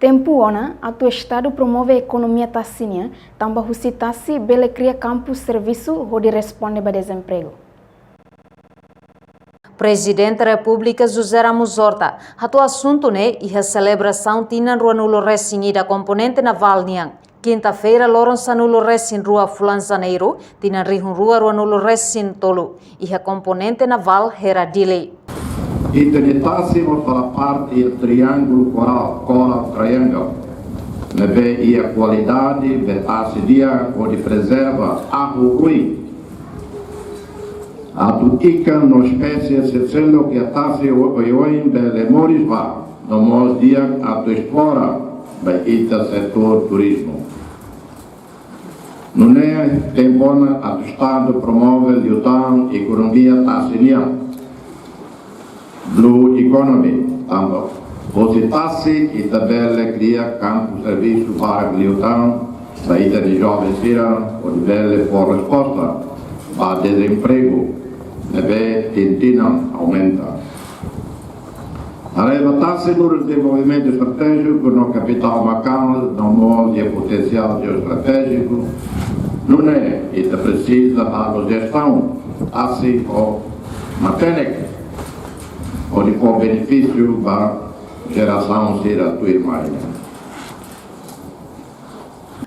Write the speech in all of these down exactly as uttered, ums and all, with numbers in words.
Tempu ona atu Estadu promove ekonomia tasi nian, tanba husi tasi bele kria kampu servisu hodi responde ba dezempregu. Prezidente Repúblika José Ramos Horta hato'o asuntu ne'e iha selebrasaun tinan ruanulu resin ida komponente navál nian, kinta-feira loron sanulu resin rua fulan Janeiru, tinan rihun rua ruanulu resin tolu, iha komponente navál Hera Dili. Ita-nia tasi mós fala parte iha triángulu korál, Coral Triangle, ne'ebé iha kualidade be tasi di'ak hodi prezerva ahu-uin atu ikan no espésie seluk iha tasi oioin bele moris ba, no mós di'ak atu esplora ba ita setór turizmu. Nune'e tempu ona atu Estadu promove liután ekonomia tasi nian, blue economy, tanba hosi tasi ita bele kria kampu servisu barak liután ba ita-nia joven sira, hodi bele fó resposta ba dezempregu ne'ebé tinan-tinan aumenta. Haree ba tasi nu'udar dezenvolvimentu estratéjiku no kapitál maka'as, no mós iha potensiál jeoestratéjiku, nune'e ita presiza halo jestaun tasi ho matenek, hodi fó benefísiu ba jerasaun sira tuirmai.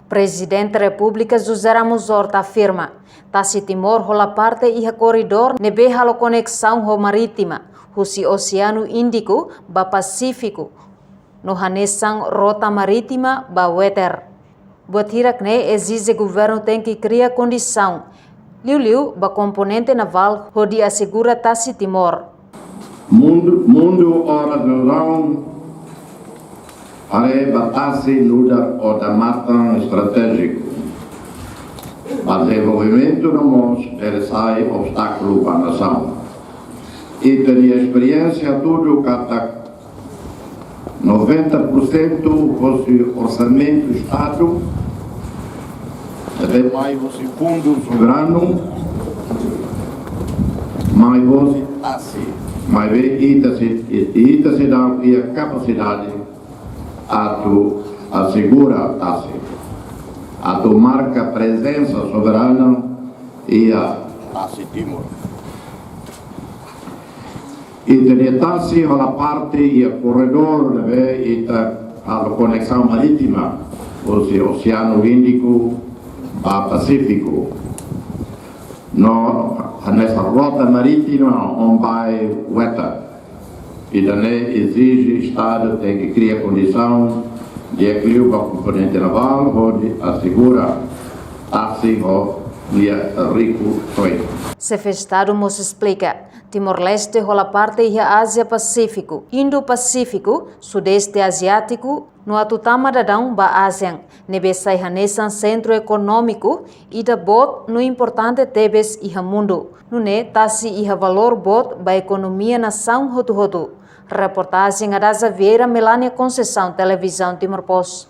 Prezidente Repúblika José Ramos Horta afirma, tasi Timor hola parte iha koridór ne'ebé halo koneksaun ho marítima, husi Oseanu Índiku ba Pasífiku, no hanesan rota marítima ba Wetar. Buat hirak ne'e ezije governu tenke kria kondisaun, liuliu ba komponente navál hodi asegura tasi Timor. Mundu, mundu oras ne'e daudaun haree ba tasi nu'udar odamatan estratéjiku ba dezenvolvimentu, no mós bele sai obstákulu ba nasaun. Ita-nia esperiénsia hatudu katak noventa por cento hosi orsamentu Estadu ne'ebé mai hosi fundu soberanu, mai hosi tasi, maibé ita sei, ita seidauk iha kapasidade atu asegura tasi, atu marka prezensa soberana iha tasi Timor. Ita-nia tasi hola parte iha koridór ne'ebé ita halo koneksaun marítima, hosi Oseanu Índiku ba Pasífiku. No hanesan rota marítima Ombai Wetar. Ida-ne'e ezije Estadu tenke kria kondisaun di'ak liu ba komponente navál hodi asegura tasi ho nia rikusoin. Xefe Estadu mós esplika, Timor-Leste hola parte iha Ázia Pasífiku, Indo-Pasífiku, Sudeste Aziátiku, no atu tama daudaun ba ASEAN, ne'ebé sai hanesan sentru ekonómiku ida boot no importante tebes iha mundu. Nune'e tasi iha valór boot ba ekonomia nasaun hotu-hotu. Reportajen Adaza Vieira, Melania Conceição, Televizaun Timor Post.